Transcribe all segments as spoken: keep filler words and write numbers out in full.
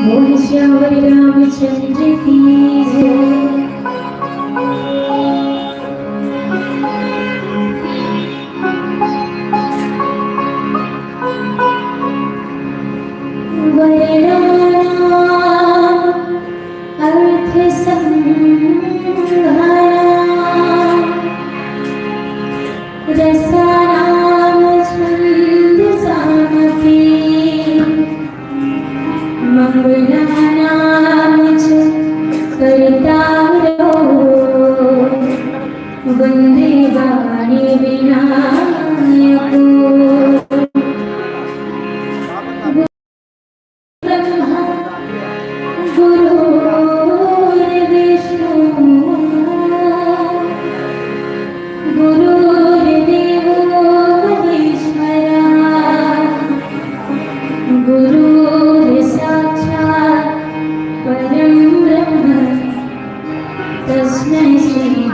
बोल श्यावर रामचंद्र की जय।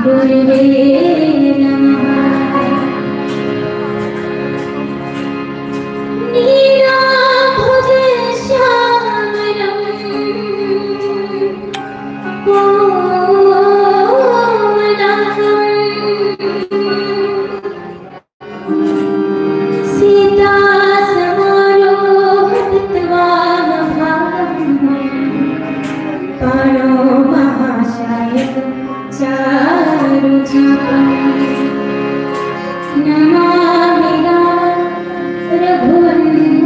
गुरुवे नमः। नीलांबुज श्यामलं कोमलांगं सीता समारोह कृत्वा महाभागम्। पाणौ महासायकं चारुचापम्। नमामि रामं रघुवंशनाथम्।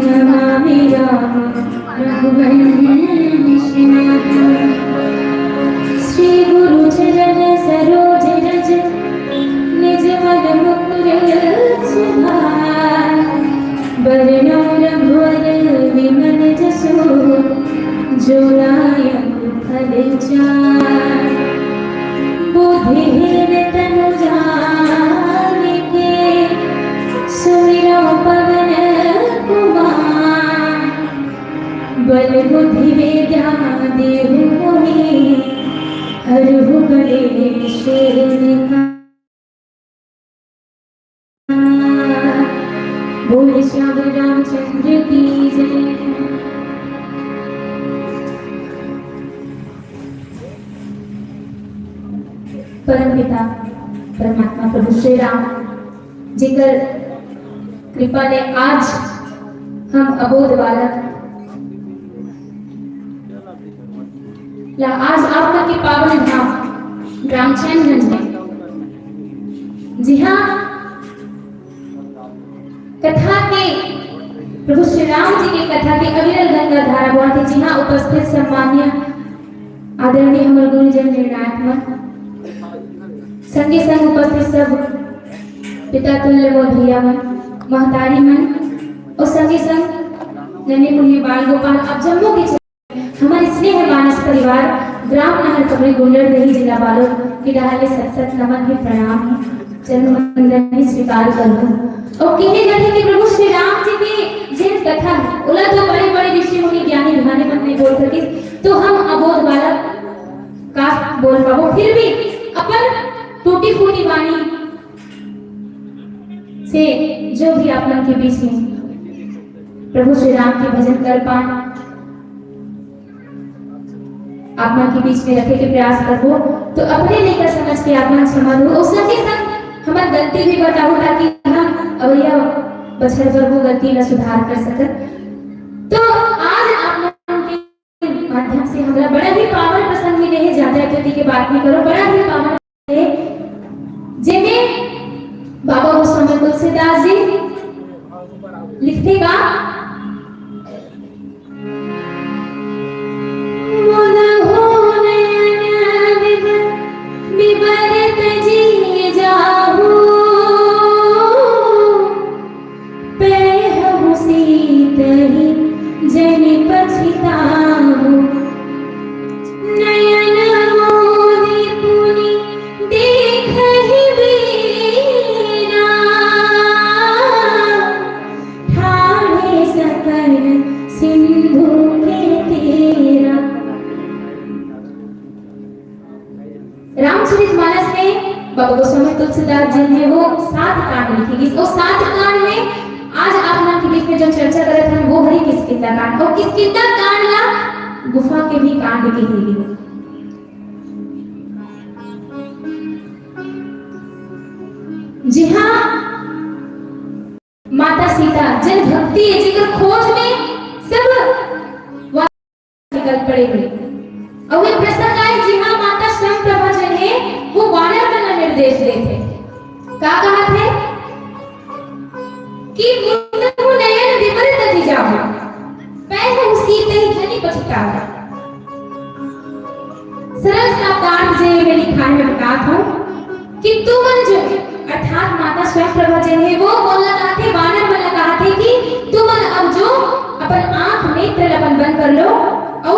नमामि रामं रघुवंशनाथम्। श्री गुरु चरण सरोज रज निज मन मुकुर सुधार। बरनउँ रघुवर विमल जसु जो दायक फल चार। बुद्धिहीन तनु जानिके सुमिरउँ पवन कुमार। बल बुद्धि विद्या देहु मोहि हरहु कलेश विकार। बोले श्याम रामचंद्र की जय। परम पिता परमात्मा प्रभु श्री राम जेकर कृपा ले आज हम अबोध बालक ला आज आपका के पावन धाम रामचैनगंज में जिहाँ कथा के प्रभु श्री राम जी के कथा के अविरल गंगा धारा बहत हे, जिहाँ उपस्थित सम्मान्य आदरणीय हमर गुरुजन निर्णायक मन, संगे संग उपस्थित सब पिता तुल्य मोर भैया मन, महतारी मन, और संगे संग नन्हे मुन्ने बाल गोपाल, आप जम्मो के हमर स्नेह मानस परिवार, ग्राम नहर कमरी, गुंडरदेही, जिला बालोद के डहार ले सत सत नमन हे, प्रणाम हे, चरण वंदन हे, स्वीकार करहूं। और कहे जाथे कि प्रभु श्री राम जी के जेन कथा हे, ओला तो बड़े बड़े ऋषि मुनि ज्ञानी ध्यानी मन नइ बोल सकिस, तो हम अबोध बालक का बोल पाबो। फिर भी अपन टूटी फूटी वाणी से जो भी आप मन के बीच में प्रभु श्री राम के भजन कर पान, आप मन के बीच में रखे के प्रयास करबो, तो अपने लइका समझ के आप मन क्षमा दो। और संगे संग हमर गलती भी बताओ, ताकि हम अवैया बछर बर वो गलती ला सुधार कर सकत। तो आज आप मन के माध्यम से हमरा बड़ा ही पावन प्रसंग मिले हे, ज्यादा अतिथि के बात नहीं करो, बड़ा ही पावन हे, जेमे बाबा गोस्वामी तुलसीदास जी लिखथे का, मुनहु नयन विव-, विवरत जी जाहू, पेहु सीतहि जनि पछिताहू। नयन मोदि पुनि देखहि वीरा, ठाढ़े सकल सिंधु के तीरा। रामचरित मानस में बाबा गोस्वामी तुलसीदास जी हे वो सात कांड लिखे गिस। वो सात कांड में आज आप मन के बीच में जो चर्चा करत हन, वो हरे किष्किंधा कांड। और किष्किंधा कांड ला गुफा के भी कांड कहे गिस। जी हाँ, माता सीता जेन भक्ति हे, जेकर खोज में सब निकल पड़े हुए। अउ ये प्रसंग आए, जिहाँ माता स्वयं प्रभा जेन हे, वो वानर मन ला निर्देश देथे। का कहत हे कि मुनहु नयन विवरत जी जाहू, पेहु सीतहि जनि पछिताहू। सरल शब्दार्थ जे में लिखाए में बतात हूँ कि तुमन जो, अर्थात माता स्वयं प्रभा जेन हे, वो मोला कहत हे, वानर मन ला कहत हे कि तुमन अब जो अपन आँख नेत्र ला अपन बंद कर लो, अउ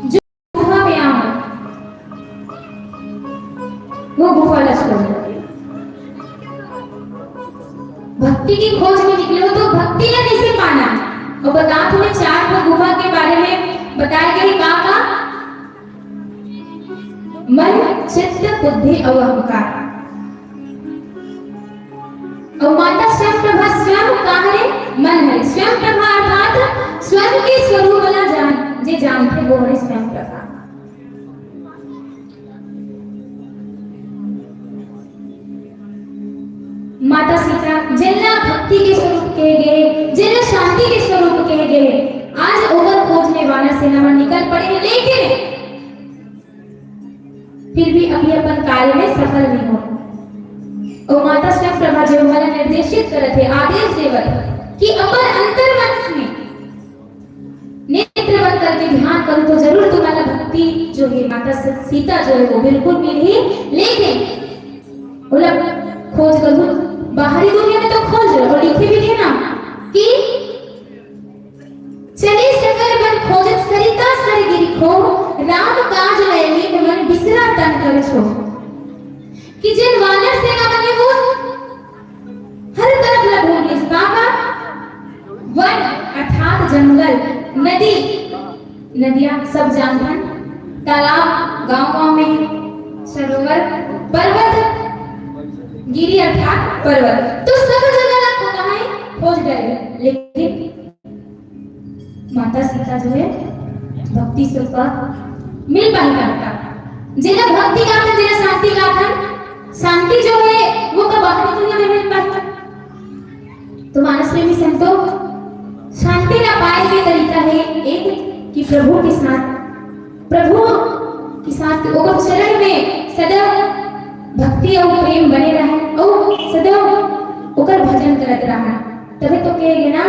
जो गुफा में आओ, वो गुफा ला छोड़। भक्ति की खोज में निकले हो तो भक्ति ला कैसे पाना? अउ बतात हँव, चार ठो गुफा के बारे में बताए गे हे, का का? मन, चित्त, बुद्धि अउ अहंकार। अउ माता स्वयं प्रभा स्वयं का हरे? मन हरे। स्वयं प्रभा अर्थात स्वयं के स्वरूप ला जान, जे जानथे वो हरे स्वयं प्रभा। माता सीता जेला भक्ति के स्वरूप कहे गे, जेला शांति के स्वरूप कहे गे, आज ओकर खोज में वानर सेना मन निकल पड़े हे, लेकिन फिर भी अभी अपन कार्य में सफल नहीं हो। अउ माता स्वयं प्रभा जो हमला निर्देशित करत हे, आदेश देवत हे कि अपन अंतर्मन में नेत्र बंद करके ध्यान करो तो जरूर तुम्हारा भक्ति जो है, माता स-, सीता जो है वो बिल्कुल मिलही, लेकिन ओला खोज करो, बाहरी दुनिया में तो खोज रहो, लिखे भी है ना कि चले सकल बन खोजत सरिता सर गिरि खो, राम काज लय लीन मन बिसरा तन कर छो। कि जेन वानर सेना मन हे वो हर तरफ ला ढूंढ लिस। का का? वन अर्थात जंगल, नदी, नदिया सब जानथन, तालाब, गांव गांव में सरोवर, पर्वत, गिरी अर्थात पर्वत, तो सब जगह ला खोदा है, खोज डरे, लेकिन माता सीता जो है भक्ति स्वरूपा मिल पाही का? जेला भक्ति का था, जेला शांति का था, शांति जो है वो का बाहरी दुनिया में मिल पाही। तो मानस प्रेमी संतो, शांति का पाए के तरीका है एक कि प्रभु के साथ, प्रभु के साथ ओकर चरण में सदा भक्ति अउ प्रेम बने रहे अउ सदा ओकर भजन करत रहे। तभे तो कहे गे ना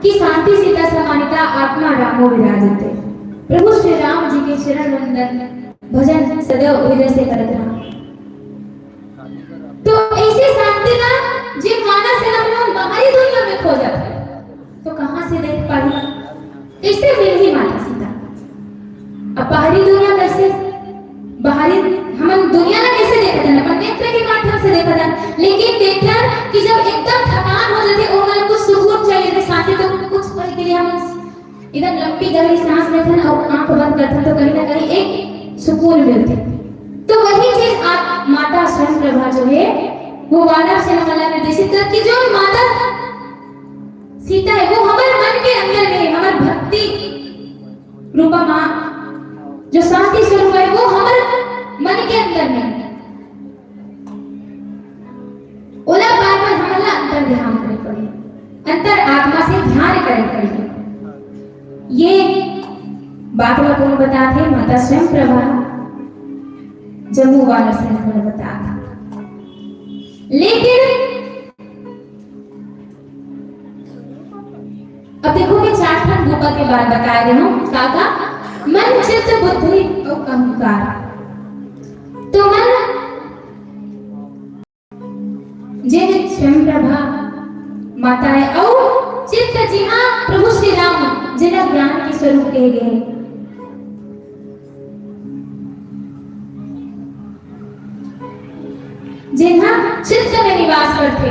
कि शांति सीता समाहिता आत्मा रामो विराजते। प्रभु श्री राम जी के चरण वंदन भजन सदैव हृदय से करत रहा। तो ऐसे शांति ना जे मानस से हम लोग बाहरी दुनिया में खोजत है, तो कहाँ से देख पाही? कैसे मिलही माता सीता? अब बाहरी दुनिया कैसे, बाहरी हमन दुनिया ला कैसे देखत हन? अपन नेत्र के माध्यम से देखत हन, लेकिन देखत हन कि जब एकदम थकान हो जाथे, ओमन कुछ सुकून चाहिए, शांति, तो कुछ पल के लिए हम एकदम लंबी गहरी सांस लेथन अउ आंख बंद करथन तो कहीं ना कहीं एक सुकून मिलथे। तो वही चीज आप माता स्वयं प्रभा जो है वो वानर सेना मन ला निर्देशित कर कि जो माता सीता है वो हमर मन के अंदर में है, हमर भक्ति रूपा माँ जो शांति स्वरूप है वो हमर मन के अंदर में है। ओला पाए बर हमन ला अंतर ध्यान करे पड़ही, अंतर आत्मा से ध्यान करे पड़ही। ये बात ला कौन बताथे? माता स्वयं प्रभा जम्मू वाला से हमन ला बताथे। लेकिन अब देखो, मैं चार ठन रूपा के बारे बता रही हूँ। का का? मन, चित्त, बुद्धि अउ अहंकार। तो मन जेन स्वयं प्रभा माता है, अउ चित्त जिहाँ प्रभु श्री राम जेला ज्ञान के स्वरूप कहे गे हे, जेन ह चित्त में निवास करथे।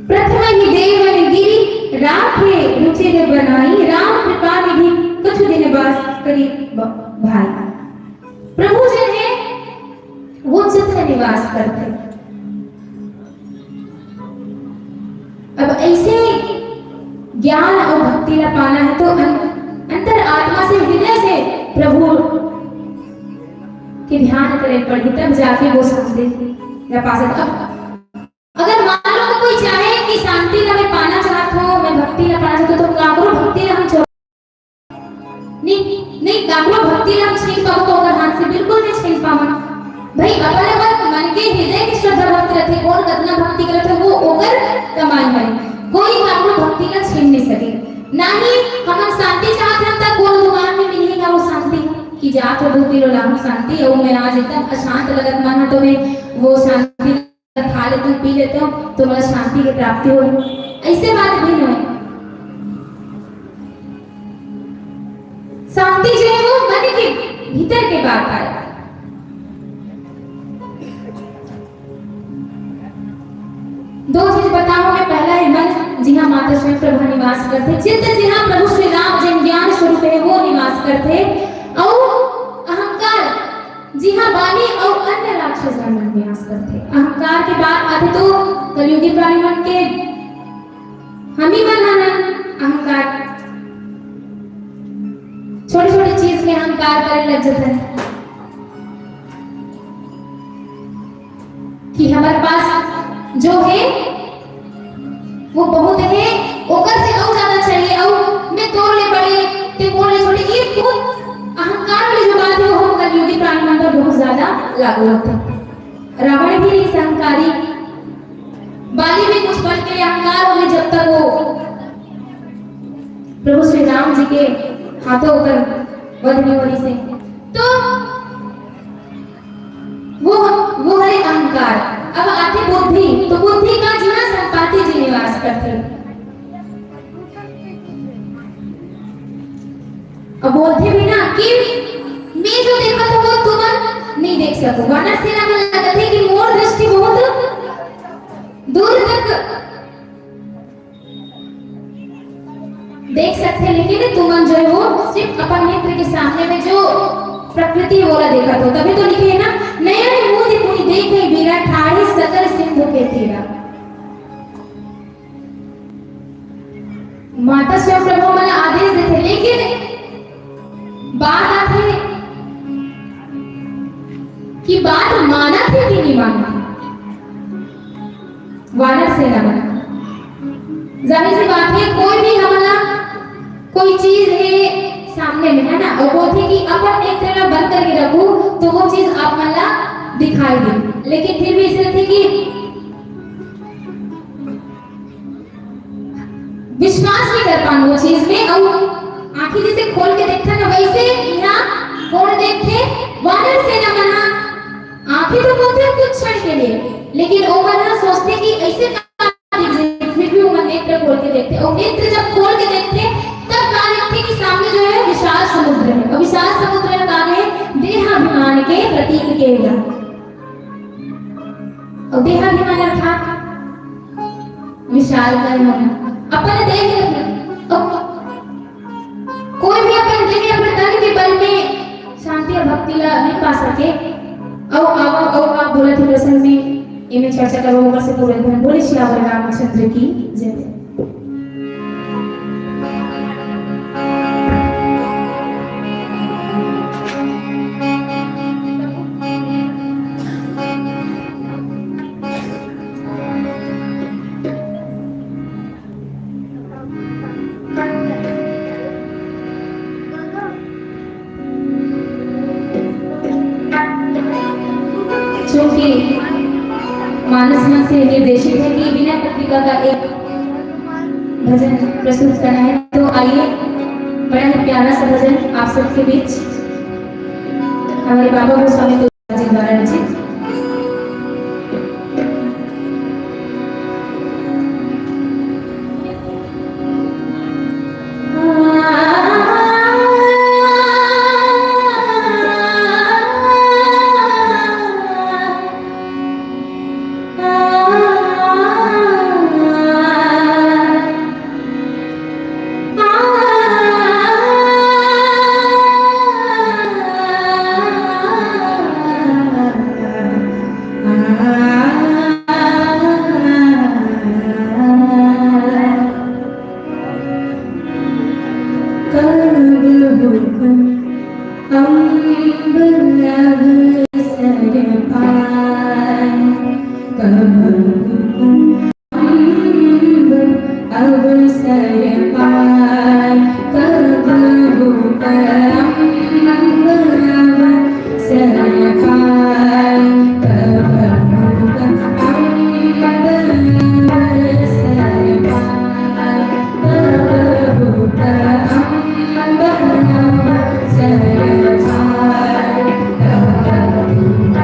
प्रथम ही देवन गिरि राखे रुचिर बनाई, राम कृपा निधि कछु दिन बास करी ब-, भाई। प्रभु जेन हे वो चित्त में निवास करथे। अब ऐसे ज्ञान अउ भक्ति ला पाना है तो अं-, अंतर आत्मा से, हृदय से प्रभु के ध्यान करे पड़ही, तब जाके वो शांति ला पा सकत। अब अगर मान लो कोई चाहे कि शांति ला मैं पाना चाहत हूँ, मैं भक्ति ला पाना चाहत हूँ, तो काकरो भक्ति ला हम छोड़ नहीं, नहीं, काकरो भक्ति ला हम छीन पाबो तो ओकर हाथ से बिल्कुल नहीं छीन पावन। भाई, अपन अगर मन के हृदय के श्रद्धा भक्त रथे, कौन कतना भक्ति करत हे, वो ओकर कमाई हरे। कोई काकरो भक्ति ला छीन नहीं सके। ना ही हमन शांति चाहत हन, त कोनो दुकान में मिलही का वो शांति? कि जात हो दो किलो लाहू शांति, अउ मैं आज एकदम अशांत लगत मन ह, तो मैं वो शांति खा लेते हो, पी लेते हो, तुम्हारा शांति की प्राप्ति हो। ऐसे बात भी नहीं। शांति जो है वो मन के भीतर के बात आए। दो चीज बताऊं मैं, पहला जिहाँ माता स्वयं प्रभा निवास करथे, चित्त जिहाँ प्रभु श्री राम जेन ज्ञान स्वरूप हे वो निवास करथे, अउ अहंकार जिहाँ बाली अउ अन्य राक्षस मन निवास करथे। अहंकार के बात आथे तो कलयुगी प्राणी मन के, हम ही मन हन अहंकार, छोटे छोटे चीज में अहंकार करे लग जाता है कि हमारे पास जो है वो बहुत है, ओकर से अउ ज्यादा चाहिए, अउ मैं तोर ले बड़े, ते मोर ले छोटे, ये बहुत अहंकार वाली जो बात है वो हम कलयुगी प्राणी मन पर बहुत ज्यादा लागू होता है। रावण भी नहीं अहंकारी, बाली भी कुछ पल के लिए अहंकार हो गए जब तक वो प्रभु श्री राम जी के हाथों पर वध नहीं होने से। तो वो वो है अहंकार। अब आती बुद्धि, तो बुद्धि का जिहाँ संपाति जी निवास करथे। अब बोलथे भी ना कि मैं जो देखत हूँ वो तुमन नहीं देख सको। वानर सेना में लगत है कि मोर दृष्टि बहुत दूर तक देख सकथे, लेकिन तुमन जो है वो सिर्फ अपन नेत्र के सामने में जो प्रकृति है, वोला देखत हो। तभी तो लिखे है ना, "नयन मुनि मुनि देखहि बीरा, ठाढ़े सकल सिंधु के तीरा।" माता स्वयं प्रभु मन आदेश देथे, लेकिन बात आथे कि बात मानत हे कि नहीं मानत। वानर सेना मन, जाहिर सी बात है, कोई भी हमला कोई चीज है सामने में, है ना, और बोलथे कि अपन नेत्र ला बंद करके रखू तो वो चीज आप मन ला दिखाई दे, लेकिन फिर भी ऐसे थे कि विश्वास नहीं कर पान वो चीज में। और आंखें जैसे खोल के देखता ना, वैसे यहाँ कौन देखथे? वानर सेना मन। आंखें तो बोलते हैं कुछ क्षण के लिए, लेकिन वो मन सोचते कि ऐसे का दिख जाए, फिर भी वो मन नेत्र खोल के देखते। और नेत्र जब खोल के देखते, तब का देखते कि सामने जो है विशाल समुद्र है। और विशाल समुद्र में का है? देहाभिमान के प्रतीक के उदाहरण। और देहाभिमान अर्थात विशाल कर होना, अपन देह के, तो कोई भी अपन देह के, अपन तन के बल में शांति और भक्ति ला नहीं पा सके। अउ, अउ, अउ, आप बोलत ही दरअसल में एमे चर्चा करबो, ओकर से पूरा दिन। बोले सियावर रामचंद्र की जय। चूंकि मानस मन से निर्देशित है कि विनय पत्रिका का एक भजन प्रस्तुत करना है, तो आइए, बड़ा ही प्यारा सा भजन आप सबके बीच हमारे बाबा गोस्वामी तुलसीदास जी द्वारा रचित। कब हुकुम अम्ब अवसर पाए, कब हुकुम अम्ब अवसर पाए, कब हुकुम अम्ब अवसर पाए, कब हुकुम अम्ब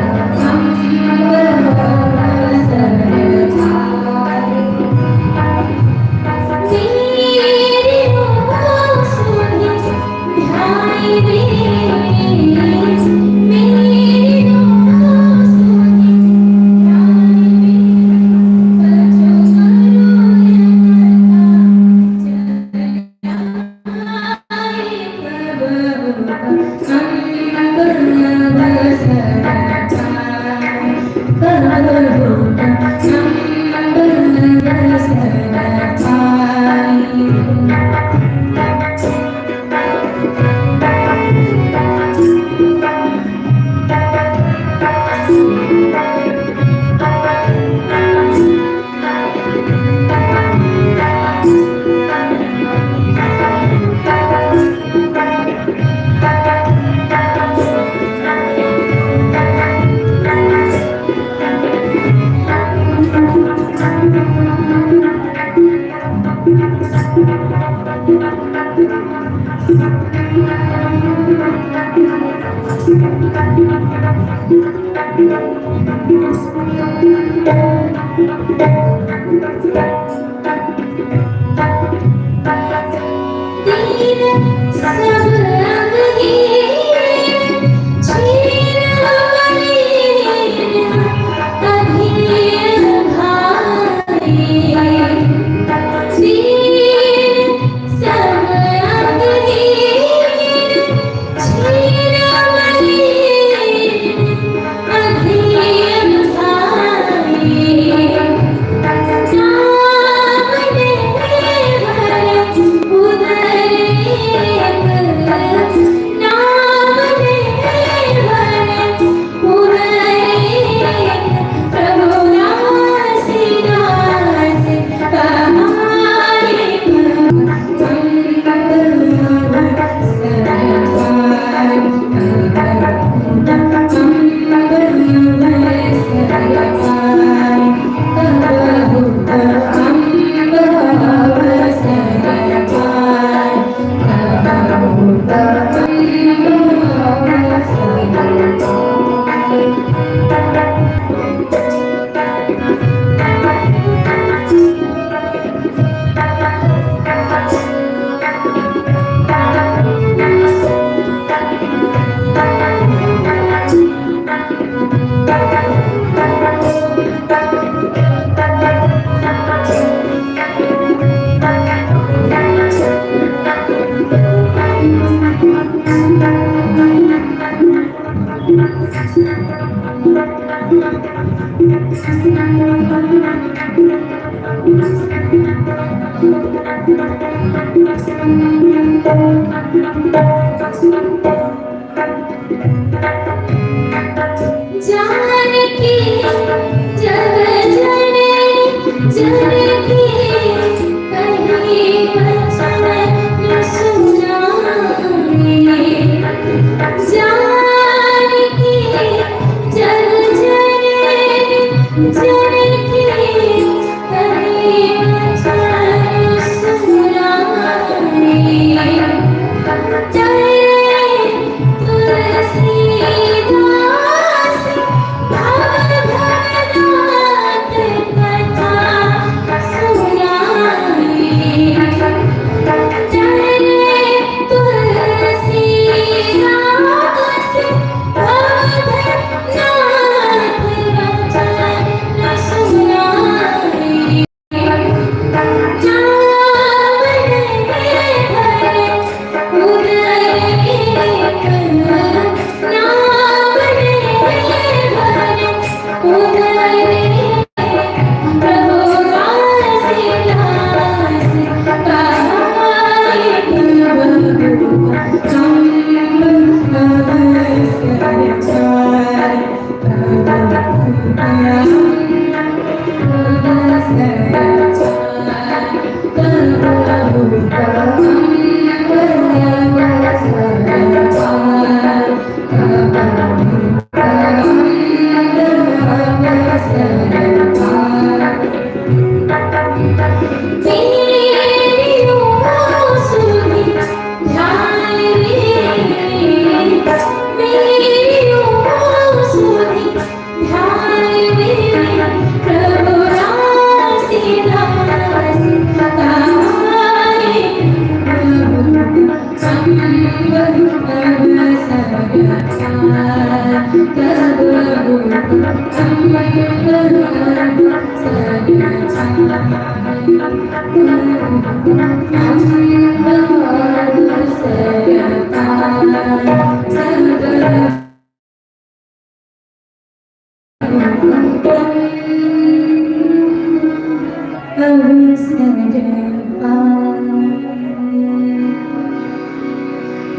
अवसर पाए।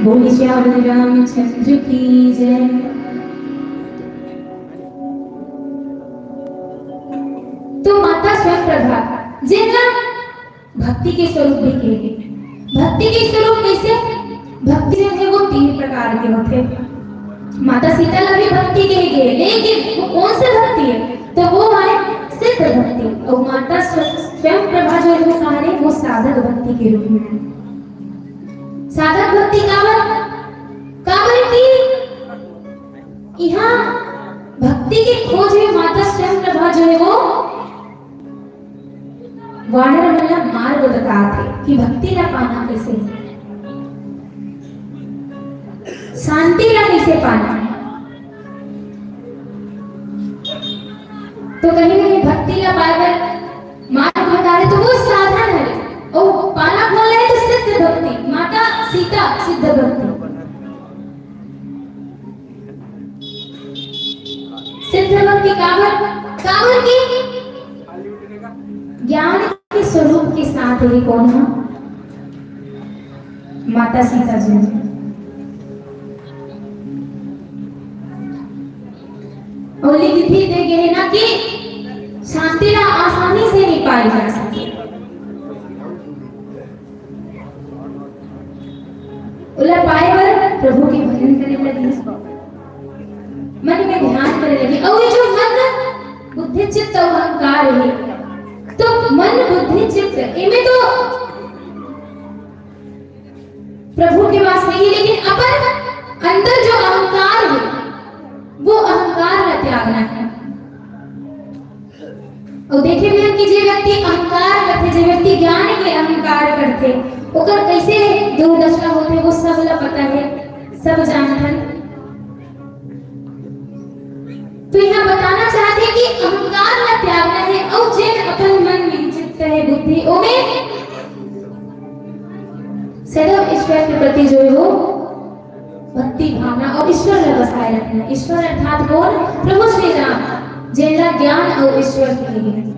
बोलिए श्री रामचंद्र की जय। तो माता स्वयं प्रभा, जेला भक्ति के स्वरूप भी कहे। भक्ति के स्वरूप कैसे? भक्ति जो है वो तीन प्रकार के होथे। माता सीता ला भी भक्ति कहे गे, लेकिन वो कौन से भक्ति है? तो वो है सिद्ध भक्ति। अउ माता स्व-, स्वयं प्रभा जो हे वो कहाँ हे, वो साधक भक्ति के रूप में हे। साधक भक्ति काबर? काबर कि इहाँ भक्ति के खोज में माता स्वयं प्रभा जो हे वो वानर मन ला मार्ग बताथे कि भक्ति ला पाना कइसे, शांति ला कइसे पाना। तो कहीं ना कहीं भक्ति ला पाए बर मार्ग बताथे, तो वो साधन हे। अउ पाना बोल रहे तो सिद्ध भक्ति, माता सीता सिद्ध भक्ति। सिद्ध भक्ति काबर, काबर कि ज्ञान के स्वरूप के साथ ही कौन है? माता सीता जी। अउ लिखित दे गे हे ना कि शांति ला आसानी से नहीं पाई जा सकती। ओला पाए बर प्रभु के भजन करे लगी, मन में ध्यान करे लगी। अउ ये जो मन, बुद्धि, चित्त अउ अहंकार हे, तो मन, बुद्धि, चित्त, इमे तो प्रभु के वास नहीं हे, लेकिन अपन अंदर जो अहंकार हे, वो अहंकार ला त्यागना हे। अउ देखे भी हन कि जे व्यक्ति अहंकार करथे, जे व्यक्ति ज्ञान के अहंकार करथे, ओकर कइसे दुर्दशा होथे, वो सब ला पता हे, सब जानथन। तो यहाँ बताना चाहथे कि अहंकार ला त्यागना हे, अउ जेन अपन मन में चित्त हे, बुद्धि, ओमे सदैव ईश्वर के प्रति जो हे वो भक्ति भावना अउ ईश्वर ला बसाए रखना। ईश्वर अर्थात कौन? प्रभु श्री राम, जेन ला ज्ञान अउ ईश्वर कहे गे।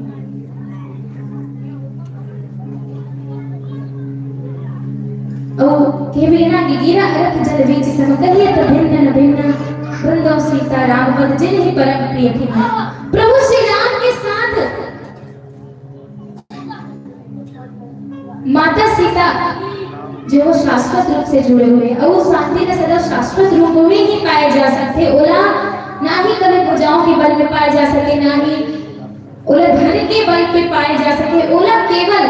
अउ कहे गे ना कि गिरा अरथ जल बीच सम, कहिए तो भिन्न न भिन्न, बृंदो सीता राम पद जिनहि परम प्रिय थिन्ह। प्रभु श्री राम के साथ माता सीता जो हे शाश्वत रूप से जुड़े हुए हे, अउ शांति का सदा शाश्वत रूप में ही पाए जा सकथे। ओला ना ही कभी भुजाओं के बल में पाए जा सके, ना ही ओला धन के बल पे पाए जा सके, ओला केवल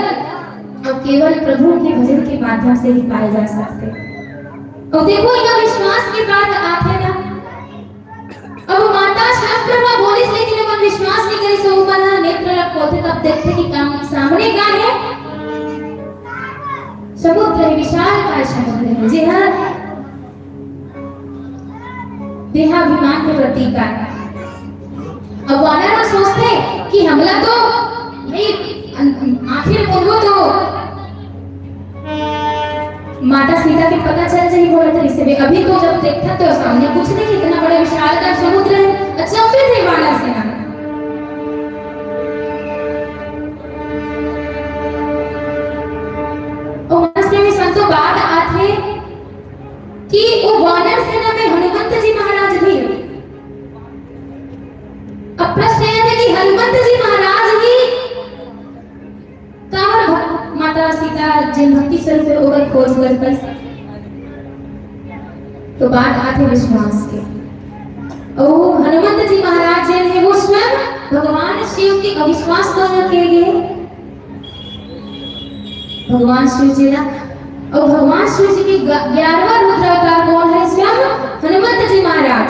अउ केवल प्रभु के भजन के माध्यम से ही पाए जा सकथे। अउ देखो, इहाँ विश्वास के बात आथे ना, अब माता स्वयं प्रभा बोलिस, लेकिन ओमन विश्वास नहीं करिस। ओमन ह नेत्र ला खोलथे, तब देखथे कि काम सामने का हे? समुद्र हे, विशाल काय समुद्र हे, जे ह देहाभिमान के प्रतीक आय। अब वानर ह सोचथे कि हमला तो भाई, अन-, आखिर बोलबो तो माता सीता के पता चल जाही, बोला तो इसे भी। अभी तो जब देखा तो सामने कुछ नहीं, इतना बड़ा विशाल का समुद्र है। अच्छा, फिर भी वानर सेना। और वानर सेना में संतो बात आथे कि वो वानर सेना में हनुमंत जी महाराज भी। अब प्रश्न यह है कि हनुमंत जी महाराज ही काबर भक-, माता सीता जेन भक्ति स्वरूप हे, ओकर खोज कर पाइस। तो बात आथे विश्वास के। अउ हनुमंत जी महाराज जेन हे, वो स्वयं भगवान शिव के अविश्वास दोनों के लिए भगवान शिव जी ला, अउ भगवान शिव जी के ग-, ग्यारहवाँ रुद्र अवतार कौन है? स्वयं हनुमंत जी महाराज।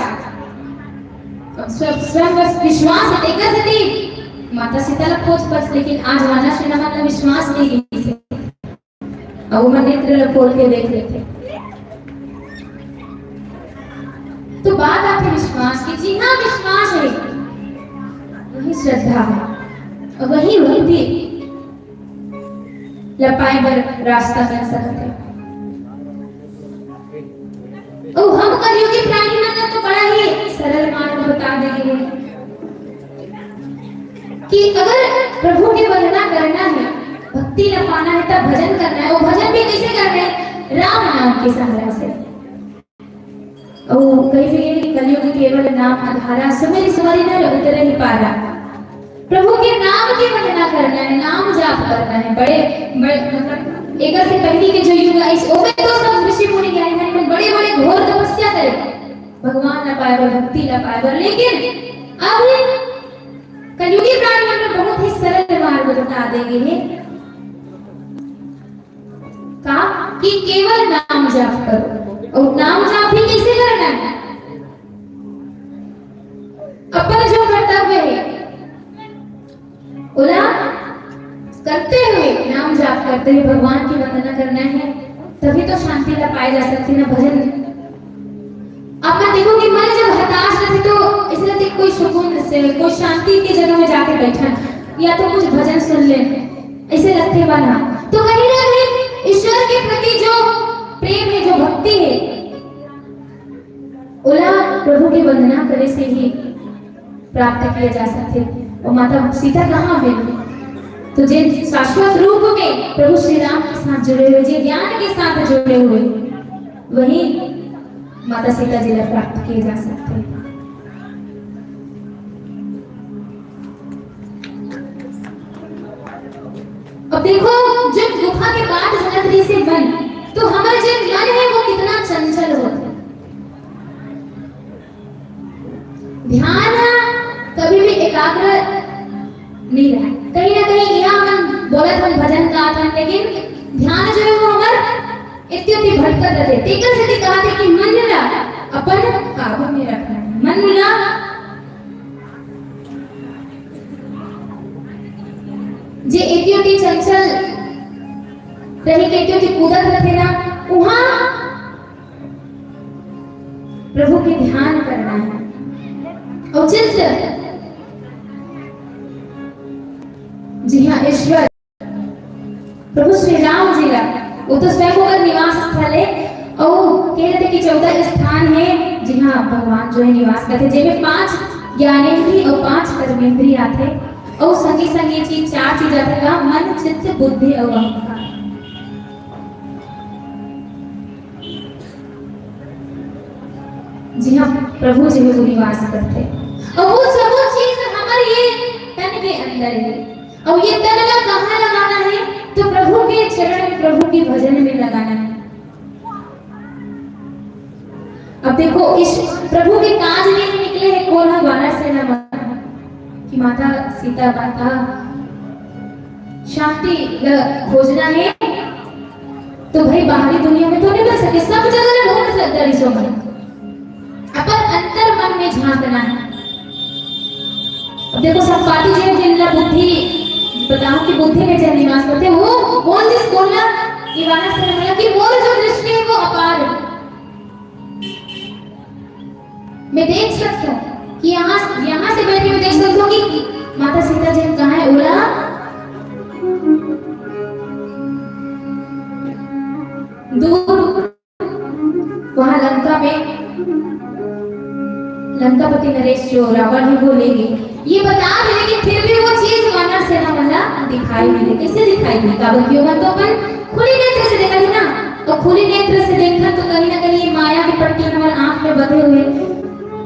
स्व-, स्वयं बस विश्वास हे, तेकर सेती माता सीता ला खोज पाइस, लेकिन आज वानर सेना मन ला विश्वास नहीं हे। अउ ओमन नेत्र ला खोल के देख लेथे। तो बात आथे विश्वास की, जिहाँ विश्वास हे, वही श्रद्धा हे, अउ वही भक्ति ला पाए बर रास्ता बन सकत हे। अउ हम कलयुगी प्राणी मन ला तो बड़ा ही सरल मार्ग बता दे गे कि अगर प्रभु के वंदना करना हे, भक्ति ला पाना हे, तब भजन करना हे। अउ भजन भी कइसे करना हे? राम नाम के सहारा से। अउ कहीं भी कलयुग केवल नाम आधारा, सुमिरि सुमिरि नर उतरहि पारा। प्रभु के नाम के वंदना करना हे, नाम जाप करना हे। बड़े, बड़े, मतलब, एकर से पहले के जो युग आइस, ओमे तो सब ऋषि मुनि ज्ञानी धनी मन बड़े-बड़े घोर तपस्या करे, भगवान ला पाए बर, भक्ति ला पाए बर। लेकिन अब कलयुगी प्राणी मन बर बहुत ही सरल मार्ग बता दे गे हे का कि केवल नाम जाप करो। अउ नाम जाप भी कइसे करना हे? अपन जो कर्तव्य हे, ओला करते हुए, नाम जाप करते हुए भगवान की वंदना करना हे, तभी तो शांति ला पाए जा सकथे ना। भजन आप मन देखो कि मन जब हताश रहिथे तो अइसे लगथे कोई सुकून से, कोई शांति के जगह में जाके बइठन या तो कुछ भजन सुन लेन, अइसे लगथे मन ह। तो कहीं ना कहीं ईश्वर के प्रति जो प्रेम हे, जो भक्ति हे, ओला प्रभु के वंदना करे से ही प्राप्त किया जा सकथे। अउ माता सीता कहाँ मिली? तो जे शाश्वत रूप में प्रभु श्री राम के साथ जुड़े हुए, जे ज्ञान के साथ जुड़े हुए, वही माता सीता जी ला प्राप्त किए जा सकथे। अब देखो, जब गुफा के बाट चलत रहिसे मन, तो हमर जे मन हे वो कितना चंचल होथे। ध्यान ह कभी भी एकाग्र नहीं रहा। कहीं ना कहीं यहाँ हम बोलत हन, भजन गात हन, लेकिन ध्यान जो हे वो हमर एती ओती भटकत रहिथे। तेकर सेती कहाथे कि मन ला अपन काबू में रखना हे। मन ला जे एती ओती चंचल रहिके एती ओती कूदत रहिथे ना, उहाँ प्रभु के ध्यान करना हे। अउ चित्त, जी हाँ, ईश्वर प्रभु श्री राम जी ला, वो तो स्वयं ओकर निवास स्थल हे। अउ कहे रहिथे कि चौदह स्थान हे, जिहाँ भगवान जो हे निवास करथे, जेमे पांच ज्ञानेंद्री अउ पांच कर्मेंद्री आथे, अउ संगी संगी चीज, चार चीज आथे का, मन, चित्त, बुद्धि अउ अहंकार। जिहाँ प्रभु जी में निवास करथे। अउ वो सबो चीज हमर ये तन के अंदर हे। अउ ये तन ला कहाँ लगाना हे? तो प्रभु के चरण में, प्रभु के भजन में लगाना हे। अब देखो, इस प्रभु के काज में ही निकले हे, कोन ह? वानर सेना मन। कि माता सीता, माता शांति ल खोजना हे, तो भाई बाहरी दुनिया में तो नहीं मिल सके, सब जगह ढूंढ सकता रिसो मन, अपन अंतर मन में झांकना हे। अब देखो, संपाति जी जिन ला बुद्धि, बताओ कि बुद्धि में जन निवास करथे, वो बोल दिस, बोलना, ये वाला से बोला कि मोर जो दृष्टि हे वो अपार हे। मैं देख सकता हूँ कि यहाँ, यहाँ से बैठे मैं देख सकता हूँ कि माता सीता जी कहाँ हे, ओला दूर वहाँ लंका में लंकापति नरेश जो रावण हे वो ले गे। ये बता रहे कि फिर भी वो चीज वानर सेना वाला दिखाई नहीं दे। कैसे दिखाई नहीं? काबर कि ओमन तो अपन खुली नेत्र से देखत हे ना, तो खुली नेत्र से देखत तो कहीं ना कहीं माया के पट्टी हमर आंख में बंधे हुए।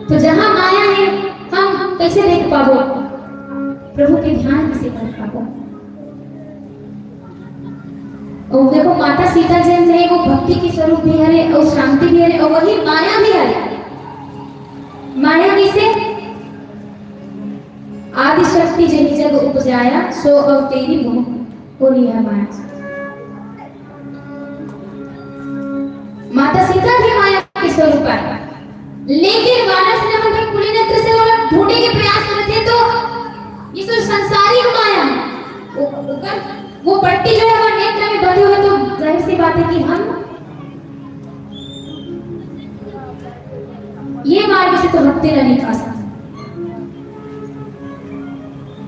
तो जहाँ माया हे, हम कैसे देख पाबो? प्रभु के ध्यान कैसे कर पाबो? अउ देखो, माता सीता जन हे, वो भक्ति के स्वरूप भी हरे, अउ शांति भी हरे, अउ वही माया भी हरे। माया कैसे? आदि शक्ति जेहि जग उपजाया, सो अवतेरी मोह कोनिया माया। माता सीता भी माया के स्वरूप आय, लेकिन वानर सेना मन के खुली नेत्र से ओला ढूंढे के प्रयास करथे, तो ये सब संसारिक माया हे। वो, ओकर, वो पट्टी जो हे हमर नेत्र में बंधे हुए, तो जाहिर सी बात हे कि हम ये मार्ग से तो भक्ति ला नहीं पा सकते।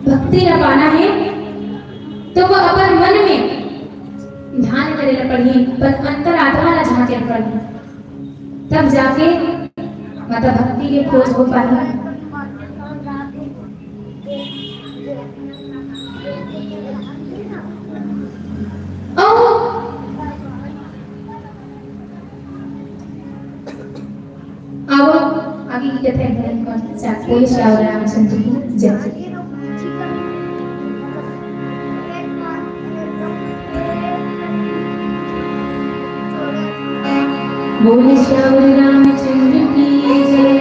भक्ति ला पाना हे तो वो अपन मन में ध्यान करे ला पड़ही, पर अंतरात्मा ला झांके ला पड़ही, तब जाके मतलब भक्ति के खोज हो पाही। अउ आवा, आगे की कथा एकदम कौन सा? बोले श्याम रामचंद्र की जय। बोले श्याम रामचंद्र की जय।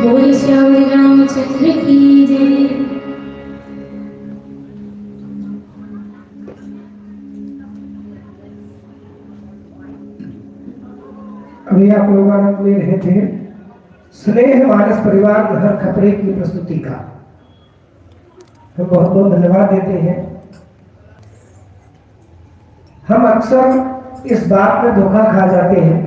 बोल श्याम रामचंद्र की जय। अभी आप लोग आनंद ले रहे थे स्नेह मानस परिवार लहर खपरे की प्रस्तुति का। हम बहुत बहुत धन्यवाद देते हैं। हम अक्सर इस बात में धोखा खा जाते हैं